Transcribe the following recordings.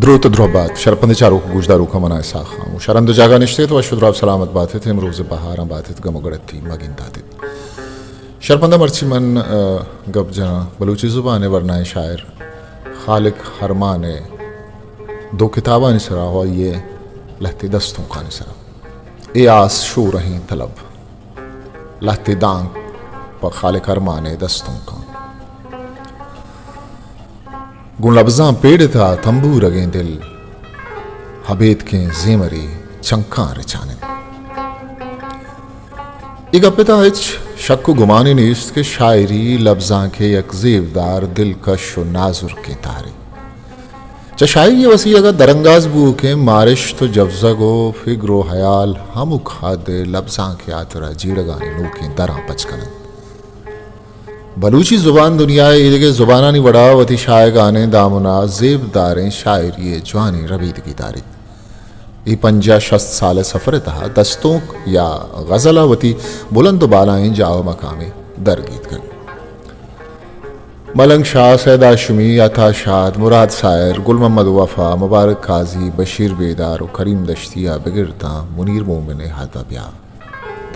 دروت ءُ درہبات، شرپندیں چاروک ءُ گوشداروکاں، من آں اسحاق خاموش۔ ہر ہند ءُ جاگہ نشتگ ات، وش ءُ دراہ ءُ سلامت بات ات، امروز ءِ بہاراں بات ات، گم ءُ گڑتی مہ گندات ات۔ شرپنداں، مرچی من، ءَ، گپ جناں بلوچی زبان ءِ ورنائیں شاعر خالق ارمان ءِ دو کتابانی سرا ءُ آئی ءِ لہتے دستونکانی سرا۔ اے آس شورہیں طلب، لہتے دانک پہ خالق ارمان ءِ دستونکاں۔ گوں لبزاں پیڑ ءِ تہا تمبورگیں دل، ابیتکیں زیمری چنکاں رچان انت۔ اے گپ ءِ تہا ہچ شک ءُ گمانے نیست کہ شاعری لبزانک ءِ یک زیبدار، دلکش ءُ نازرکیں تہرے۔ چہ شاعری ءِ وسیلگ ءَ درانگاز بوؤکیں مارشت ءُ جبزگ ءُ فگر ءُ ہیال ہمک حد ءَ لبزانک ءِ ہاترا جیڑگانی نوکیں دراں پچ کن انت۔ بلوچی زبان دنیا ءِ ایدگہ زبانانی وڑا وتی شاہگانیں دامن ءَ زیبداریں شاعری ءِ جوانیں ربیدگے داریت۔ اے پنجاہ شست سال ءِ سفر ءِ تہا دستونک یا غزل ءَ وتی بلند ءُ بالائیں جاہ ءُ مقامے درگیتکگ۔ ملنگ شاہ، سید ہاشمی، عطا شاد، مراد ساحر، گل محمد وفا، مبارک قاضی، بشیر بیدار ءُ کریم دشتی ءَ بگر تاں منیر مومن ءِ حد ءَ بیا۔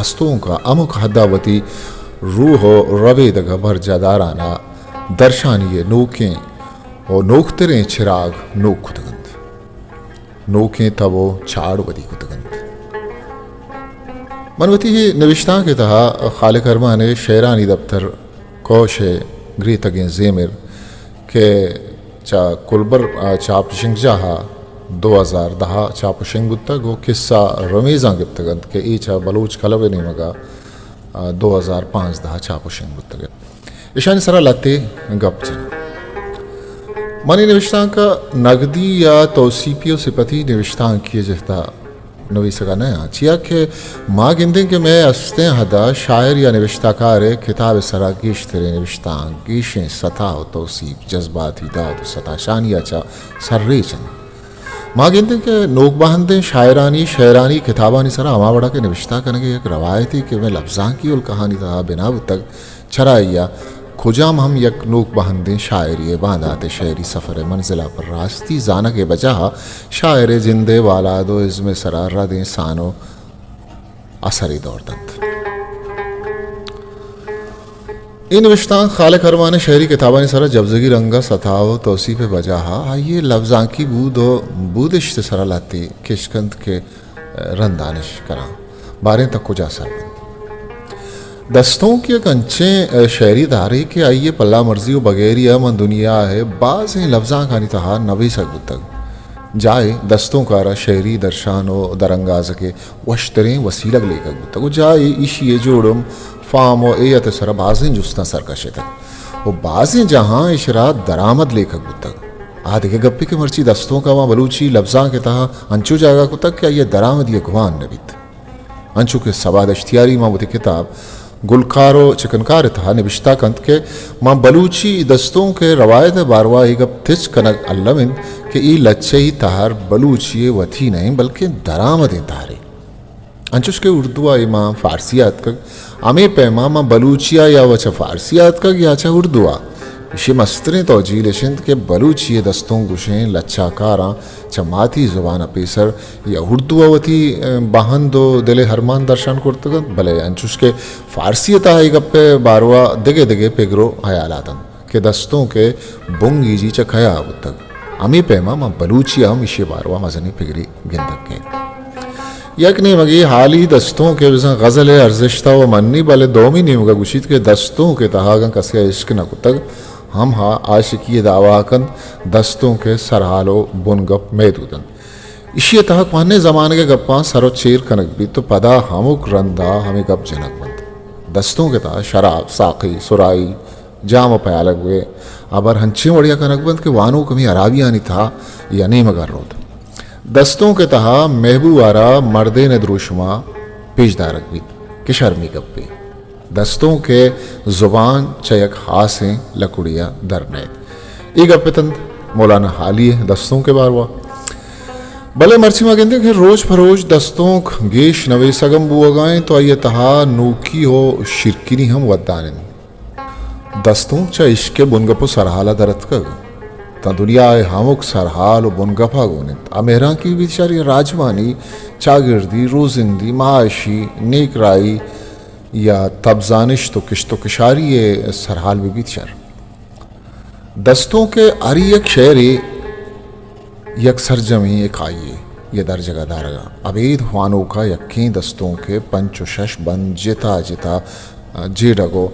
دستونک ءَ ہمک حد ءَ وتی روح ءُ ربیدگ ءِ برجاہ داران ءَ درشانی ءِ نوکیں ءُ نوکتریں چراگ نوک کتگ انت، نوکیں تب ءُ چاڑ ودی کتگ انت۔ من وتی اے نبشتانک ءِ تہا خالق ارمان ءِ شعرانی دپتر کوش ءِ گریتگیں زیمر کہ چہ کلبر، آ، چاپ ءُ شنگجاہ ءَ دو ہزار دہ ءَ چاپ ءُ شنگ بوتگ ءُ کسہ رمیزاں گپتگ انت کہ اے چہ بلوچ کلب ءِ نیمگ ءَ، آ، دو ہزار پانزدہ ءَ چاپ ءُ شنگ بوتگ۔ اشانی سرا لہتے گپ جناں۔ من اے نبشتانک ءَ نگدی یا توسیپی ءُ سپتی نبشتانکی ءِ جہت ءَ نویسگ ءَ نہ آں، چیا کہ ما گندیں کہ مئے استیں حد ءَ شاعر یا نبشتہ کار ءِ کتاب ءِ سرا گیشتریں نبشتانک، گیشیں ستا ءُ توسیپ، جذباتی داد ءُ ستاشانی ءَ چہ سرریچ انت۔ ما گندیں کہ نوک بہندیں شاعرانی شعرانی کتابانی سرا ہما وڑا کہ نبشتہ کنگ ءِ یک روایتے کہ مئے لبزانکی الکہانی تہا بنا بوتگ، چرائی ءَ کجام ہم یک نوک بہندیں شاعرے ءِ باندات ءِ شعری سفر ءِ منزل ءَ پہ راستی زانگ ءِ بجاہ ءَ شاعر ءِ جند ءِ بالاد ءُ ازم ءِ سرا ردیں سان ءُ اثرے دور دنت۔ اے نبشتانک خالق ارمان ءِ شعری کتابانی سرا جبزگی رنگ ءَ ستا ءُ توسیپ ءِ بجاہ ءَ آئی ءِ لبزانکی بود ءُ بودشت ءِ سرا لہتے کش کنت کہ رندانش کناں، باریں تاں کجا سر بنت۔ دستونک یک انچیں، ء، شعری دارے کہ آئی ء پلہ مرزی ء بگیری ء ماں دنیا ء بازیں لبزانکانی تہا نبیسگ بوتگ۔ جاہے دستونک ء را شعری درشان ء درانگازگ ء وشتریں وسیلگ لیکگ بوتگ ء جاہے ایشی ء جوڑم، فارم ء ہیئت ء سرا بازیں جستاں سر کشتگ ء بازیں جاہاں ایشرا درآمد لیکگ بوتگ۔ آ دگہ گپے کہ مرچی دستونک ء ماں بلوچی لبزانک ء تہا انچو جاگہ کتگ کہ آئی ء درآمدی ء گمان نہ بیت۔ انچو کہ صبا دشتیاری ماں وتی کتاب گلکار ء چکنکار ء تہا نبشتہ کنت کہ ماں بلوچی دستونک ء روایت ء باروا اے گپ تچک کنگ الم انت کہ اے لچہی تہر بلوچی ء وتی نہ انت بلکیں درآمدیں تہرے۔ انچوش کہ اردو ء اے ماں فارسی ء اتکگ، ہمے پیما ماں بلوچی ء یا وَ چہ فارسی ء اتکگ یا چہ اردو ء۔ ایشی ء مستریں توجیل اش انت کہ بلوچی ء دستونک گوشیں لچہ کاراں چہ ماتی زبان ء پیسر یا اردو ء وتی، ء، بہند ء دل ء ارمان درشان کرتگ انت، بلے انچوش کہ فارسی ء تہا اے گپ ء باروا دگہ دگہ پگر ء ہیالات انت کہ دستونک ء بنگیجی چہ کیا بوتگ، ہمے پیما ماں بلوچی ء ہم ایشی ء باروا مزنیں پگرے گندگ کئیت۔ یک نیمگے حالی دستونک ء بزاں غزل ء ارزشت ء و منی، بلے دومی نیمگ ء گوشیت کہ دستونک ء تہا اگاں کسے ء عشق نہ کتگ، ہم ہا عاشقی ء دعوی کنت، دستونک ء سرحال و بنگپ محدود انت۔ ایشی ء تہا کوہنیں زمانگ ء گپاں سر و چیر کنگ بیت و پدا ہمک رندا ہمے گپ جنگ بنت۔ دستونک ء تہا شراب، ساقی، سرائی، جام و پیالگ بوئے ہبر ہنچیں وڑیا کنگ بنت کہ وانوک ہمے ہرابیانی تہا یا نیمگا روت۔ دستونک ء تہا محبوب ء را مردین ء دروشما پیش دارگ بیت کہ شرمی گپے۔ دستونک ء زبان چہ یک ہاسیں لکڑے ء در نئیت۔ اے گپ اتنت مولانا حالی ء دستونک ء باروا۔ بلے مرچی ما گندیں کہ روچ پہ روچ دستونک گیش نویسگ ہم بوہگا انت و آئی ء تہا نوکی و شیرکنی ہم ودان انت۔ دستونک چہ عشق ء بنگپ و سرحال ء در اتکگ۔ تاں دنیا ءِ ہمک سرحال و بنگپ ءَ گون انت۔ آ مہرانکی بیت شر یا راجمانی، چاگردی، روزندی، معاشی، نیکراہی یا تبزانشت و کشت و کشاری ءِ سرحال بہ بیت شر۔ دستونک ءِ ہر یک شعرے یک سرجمیں اکائی یے درجگ ءَ دارگ ءَ۔ ابید وانوک ءَ یکیں دستونک ءِ پنچ و شش بند جتا جتا جیڑگ و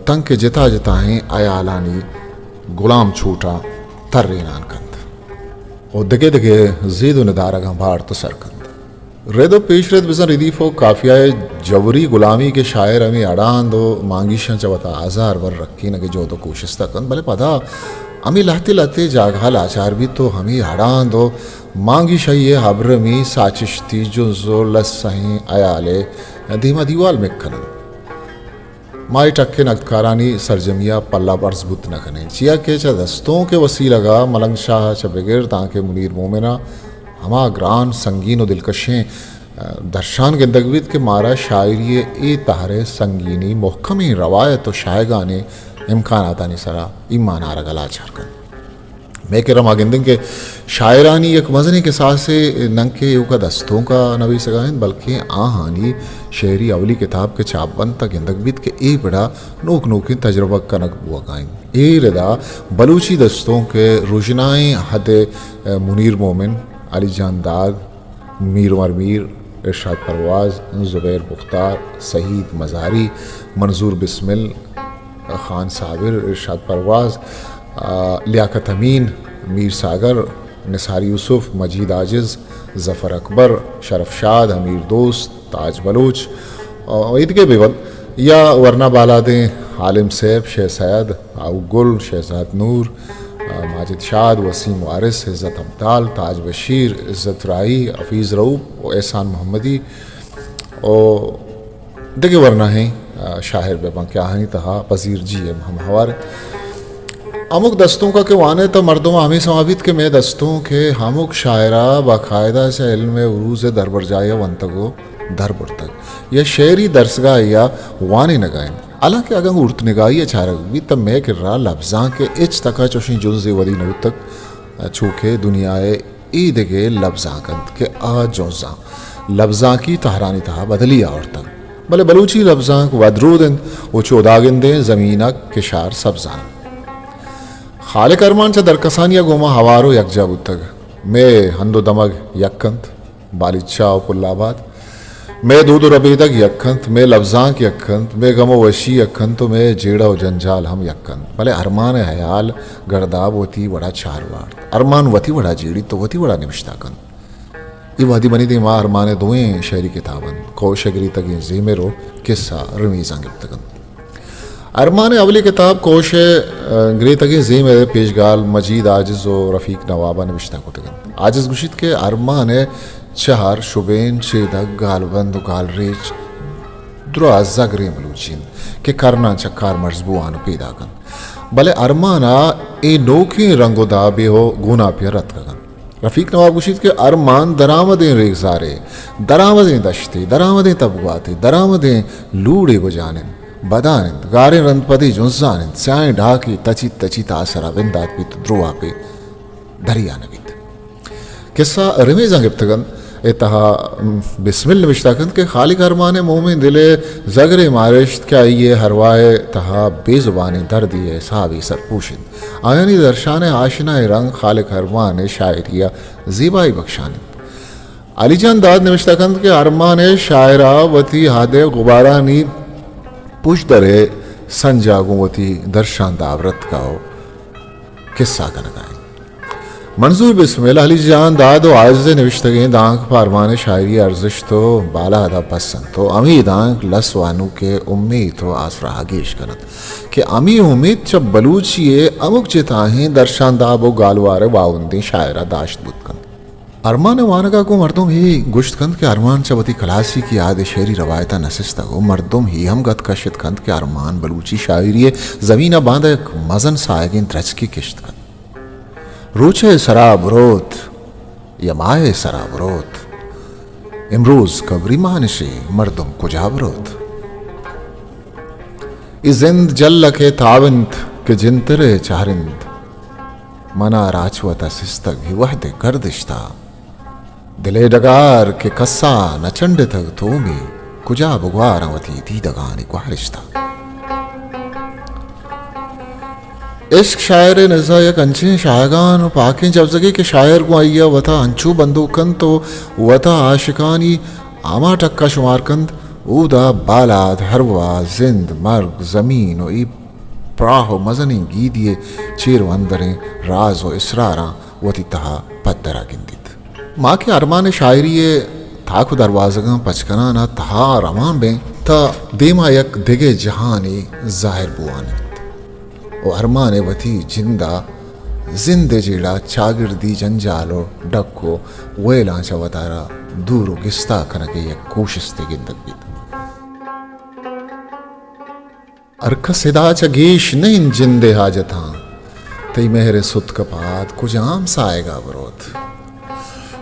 تنک ءِ جتا جتائیں ہیالانی گلام چوٹاں ترینان کنت و دگہ دگہ زید و ندارگاں بارت و سر کنت۔ رد و پیش رد بزاں ردیف و قافیہ ءِ جوری گلامی کہ شاعر ہمے ہڑاند و مانگیشاں چہ وتا ہزار بر رکینگ ءِ جہد و کوشست ءَ کنت، بلے پدا ہمے لہتے لہتے جاگہ ءَ لاچار بیت و ہمے ہڑاند و مانگیشائی ءِ ہبرمی ساچشتی جنز و لسہیں ہیال ءِ دیما دیوال مک کن انت۔ ما اے ٹک ءِ نگدکارانی سرجمی ءَ پلہ برز بوت نہ کنیں، چیا کہ چہ دستونک ءِ وسیلگ ءَ ملنگ شاہ ءَ چہ بگر دانکہ منیر مومن ءَ ہما گران، سنگین و دلکشیں، ءَ، درشان گندگ بیت کہ مارا شاعری ءِ اے تہر ءِ سنگینی مہکمیں روایت و شاہگانیں امکاناتانی سرا ایمان آرگ ءَ لاچار کنت۔ مئے کرا ما گندیں کہ شاعرانی یک مزنیں کساسے ننکہ ایوکا دستونکا نویسگا انت، بلکیں آہانی شعری اولی کتاب کہ چاپ بنت، تہ گندگ بیت کہ اے پڑا نوک نوکیں تجربہ کنگ بوگا انت۔ اے ردا بلوچی دستونک ءِ رژنائیں حد ءَ منیر مومن، علی جان داد، میر عمر میر، ارشاد پرواز، زبیر بختار، سعید مزاری، منظور بسمل، خان صابر، ارشاد پرواز، آ، لیاقت امین، میر ساگر، نثار یوسف، مجید عاجز، ظفر اکبر، شرف شاد، امیر دوست، تاج بلوچ، آ، ایدگہ بہ بنت یا ورنا بالادیں عالم صاحب، شے سید، آؤ گل، شہزاد نور، آ، ماجد شاد، وسیم وارث، عزت ابدال، تاج بشیر، عزت راہی، حفیظ رؤف و احسان محمدی و دگہ ورناہیں، آ، شاعر بہ بنت کہ آہانی تہا پذیر جی ایم ہم ہوار انت۔ ہمک دستونک ءَ کہ وانئے تہ مردم ءَ ہمے سما بیت کہ مئے دستونک ءِ ہمک شاعر ءَ باقاعدہ چہ علم ءِ عروض ءِ دربرجاہی ءَ ونتگ و در برتگ یا شعری درسگاہے ءَ وانینگ ءَ انت۔ حالانکہ اگاں ہورت نگاہی ءَ چارگ بیت تہ مئے کرا لبزانک ءِ ہچ تک ءَ چوشیں جنزے ودی نہ بوتگ، چو کہ دنیا ءِ ایدگہ لبزانک انت کہ آ جنزاں لبزانکی تہرانی تہا بدلی آورتگ، بلے بلوچی لبزانک ودرود انت و چو داگندیں زمینک کشار سبزاں انت۔ خالق ارمان چہ درکسانی ءَ گوما ہوار و یکجا بوتگ۔ مئے ہند و دمگ یک انت، بالیچہ و پل آباد۔ مئے دود و ربیدگ یک انت، مئے لبزانک یک انت، مئے گم و وشی یک انت و مئے جیڑہ و جنجال ہم یک انت، بلے ارمان ءِ ہیال گرداب وتی وڑا چار وارت۔ ارمان وتی وڑا جیڑیت و وتی وڑا نبشتہ کنت۔ اے وہدی منی دیما ارمان ءِ دوئیں شعری کتاب انت، کوش ءِ گریتگیں زیمر و کسہ رمیزاں گپتگ انت۔ ارمان ءِ اولی کتاب کوش ءِ، ءَ، گریتگیں زیمر ءِ پیشگال مجید عاجز و رفیق نواب ءَ نبشتہ کتگ انت۔ عاجز گوشیت کہ ارمان ءِ چہر، شبین، چیدگ، گالبند و گالریچ درا زگریں بلوچی انت کہ کرناں چہ کارمرز بوان و پیداک انت۔ بلے ارمان ءَ اے نوکیں رنگ و دابے و گوناپے ءَ رتکگ انت۔ رفیق نواب گوشیت کہ ارمان درآمدیں ریگزارے، درآمدیں دشتے، درآمدیں تبگاتے، درآمدیں لوڑے بجان انت، بدان انت، گاریں رندپدے جنزان انت، سیاہیں ڈاکے تچیت تچیت آسرا بندات بیت و درو آپے دریا نہ بیت۔ کسہ رمیزاں گپتگ انت۔ اے تہا بسمل نبشتہ کنت کہ خالق ارمان ءِ مومیں دل ءِ زگریں مارشت کہ آئی ءِ ارواہ ءِ تہا بے زبانیں دردے ءِ حسابے سرپوش انت۔ آیانی درشان ءِ آشنائیں رنگ خالق ارمان ءِ شاعری ءَ زیبائی بکشان انت۔ علی جان داد نبشتہ کنت کہ ارمان ءِ شاعر ءَ وتی ہد ءِ غبارانی پژدر ءِ سنجا گوں وتی درشان داب رتکا و کسہ کنگا انت۔ منظور بسمل، علی جان داد و عاجز ءِ نبشتگیں دانک پہ ارمان ءِ شاعری ءِ ارزشت و بالاد ءَ پس انت و ہمے دانک لس وانوک ءِ امیت و آسراہ ءَ گیش کنت کہ ہمے امیت چہ بلوچی ءِ ہمک جتاہیں درشان داب و گالوار ءِ واہندیں شاعر ءَ داشت بوت کنت۔ ارمان ءِ وانگ ءَ گوں مردم اے گوشت کنت کہ ارمان چہ وتی کلاسیکی آد ءِ شعری روایتاں نسستگ و مردم اے ہم گت کشت کنت کہ ارمان بلوچی شاعری ءِ زمین ءَ باندا یک مزن ساہگیں درچکے کشت کنت۔ روچ ءِ سرا بروت یا ماہ ءِ سرا بروت، امروز کبری مانشے، مردم کجا بروت؟ اے زند جلک ءِ تاب انت کہ جنتر ءِ چہرند۔ منا راچ وتا سستگ اے وہد ء گردشتا۔ دل ء ڈگار کہ کسا نہ چنڈتگ تومی، کجا بگواراں وتی دیدگانی گوہرشتا۔ عشق شاعر ء نزا یک انچیں شاہگان و پاکیں جبزگے کہ شاعر گوں آئی ء وتا انچو بندوک کنت و وتا عاشقانی ہما ٹکا شمار کنت، اودا بالاد، ہروا، زند، مرگ، زمین و اے پراہ و مزنیں گیدی ء چیر و اندریں راز و اسراراں وتی تہا پدرا گندیت۔ ما کہ ارمان ء شاعری ء تاک و دروازگاں پچ کنان ء تہا روان بیں، تہ دیما یک دگہ جہانے ظاہر بوان انت و ارمان ء وتی جند ء زند ء جیڑہ چاگردی جنجال و ڈک و ویلاں چہ وتارا دور و گستا کنگ ء یک کوشستے گندگ بیت۔ ہر کس ادا چہ گیش نہ انت جند ء حاجتاں، تئی مہر ء ستک ء پاد کجام ساہگ ء بروت؟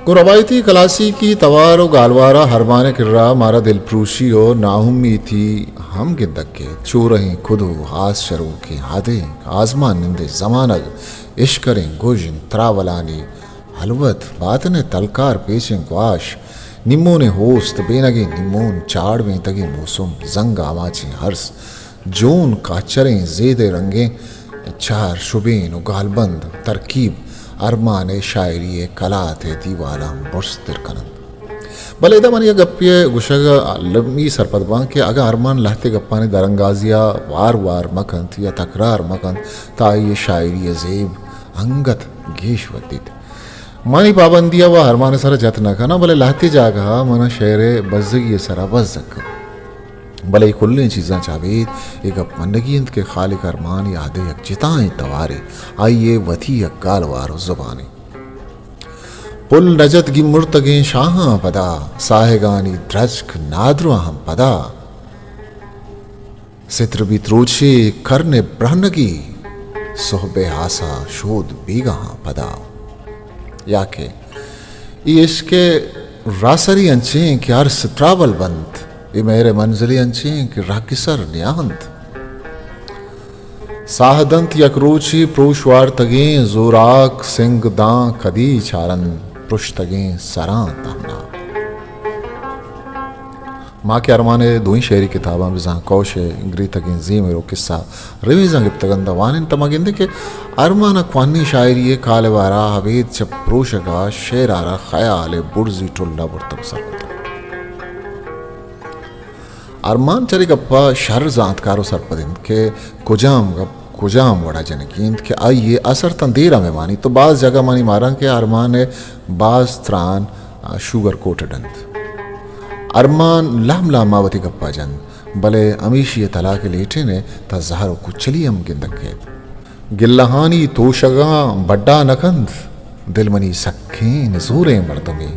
گوں روایتی کلاسیکی توار و گالوار ء ہرمان ء کرا مارا دلپروشی و ناامیتی ہم گندگ کیت۔ چورہیں کدو، آس شروکیں ہدینک، آزمان نندیں زمانگ، اشکریں گژن، تراولانی ہلوت، باتن ء تلکار پیچیں گواش، نیمونیں ہوست، بینگیں نیمون، چاڑ بینتگیں موسم، زنگ آماچیں ہرس، جون کاچریں زید ء رنگیں چار شبین و گالبند ترکیب ارمان ء شاعری ء کلات ء دیوالاں برزتر کن انت۔ بلے ادا من یک گپے ء گوشگ ء المی سرپد باں کہ اگاں ارمان لہتے گپانی درانگازی ء وار وار مہ کنت یا تکرار مہ کنت، تہ آئی ء شاعری ء زیب انگت گیش ودیت۔ من اے پابندی ء و ارمان ء سر ء جت نہ کناں، بلے لہتے جاگہ ء من ء شعر ء بزگی ء سر ء بزگ کنت۔ بلے اے کلیں چیزاں چہ ابید اے گپ منگی انت کہ خالق ارمان یاد ء یک جتائیں توارے، آئی ء وتی یک گالوار و زبانے۔ پل نجت گیمرتگیں شاہاں پدا، ساہگانی درچک نادراں ہم پدا۔ ستر بیت روچے کرن ء برہنگی، سہب ء آسا شود بیگاہاں پدا۔ یا کہ اے عشق ء راہسری انچیں کہ ارس تراول بنت، اے مہر ء منزلی انچیں کہ رہگسر نیاہنت۔ ساہ دنت یک روچے پروش وارتگیں زوراک سنگ داں کدی چارنت پرشتگیں سراں تہنا۔ ما کہ ارمان ء دوئیں شعری کتاباں بزاں کوش ء گریتگیں زیمر و کسہ ریمیزاں گپتگ انت، وانینت ما گندیں کہ ارمان ء کوہنیں شاعری ء کالب ء را ابید چہ پروشگ ء شعر ء را خیال ء برزی ٹل ء برتگ سر کتگ۔ ارمان چرے گپ ء شر زانتکار و سرپد انت کہ کجام گپ کجام وڑا جنگی انت کہ آئی ء اثر تاں دیر ہمے مانی تو باز جاگہ مانی ماراں کہ ارمان ء باز تران، آ، شوگر کوٹڈ انت۔ ارمان لہم لہم ء وتی گپا جنت، بلے ہمیشی ء تلاک لیٹین ء تاں زہر و کچلی ہم گندگ کیت۔ گلہانی توشگاں بڈا نہ کنت، دل منی سکیں نزوریں مردمے۔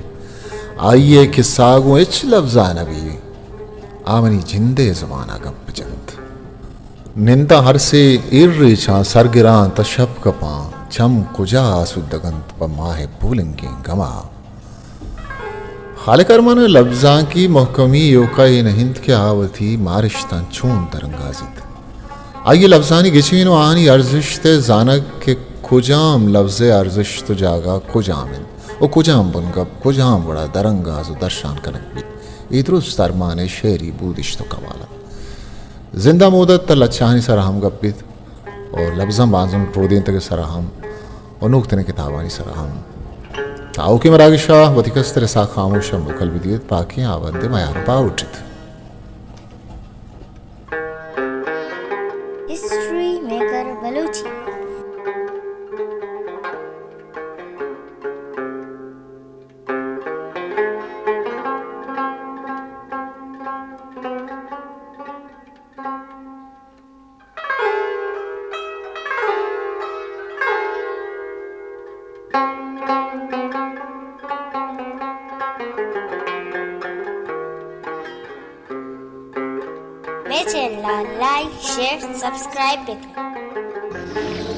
آئی ء کسہ گوں ہچ لبزا نہ بی، آ منی جندے زبانا گپ جنت۔ ننداں ہر سے ایر ریچاں سرگراں تہ شپ کپاں، چم کجا آسودگ انت پہ ماہ پولنگیں گما۔ خالق ارمان ء لبزانکی مہکمی ایوکا اے نہ انت کہ آ وتی مارشتاں چون درانگازیت۔ آئی ء لبزانی گچین و آہانی ارزشت ء زانگ کہ کجام لبز ء ارزشت و جاگہ کجام انت و کجام بنگپ کجام وڑا درانگاز و درشان کنگ بیت، اے درست ارمان ء شعری بودشت و کمال انت۔ زندہ مودت تہ لچہانی سرا ہم گپ بیت و لبزاں بانزل رودینتگ ء سرا ہم و نوکتریں کتابانی سرا ہم۔ تہ آؤکیں مراگشا وتی کستر اسحاق خاموشا موکل بدیت، پاکیں آوندے میار باہوٹیت۔ History maker Balochi. مئے چینل ء لائک، شیئر، سبسکرائب بہ کن۔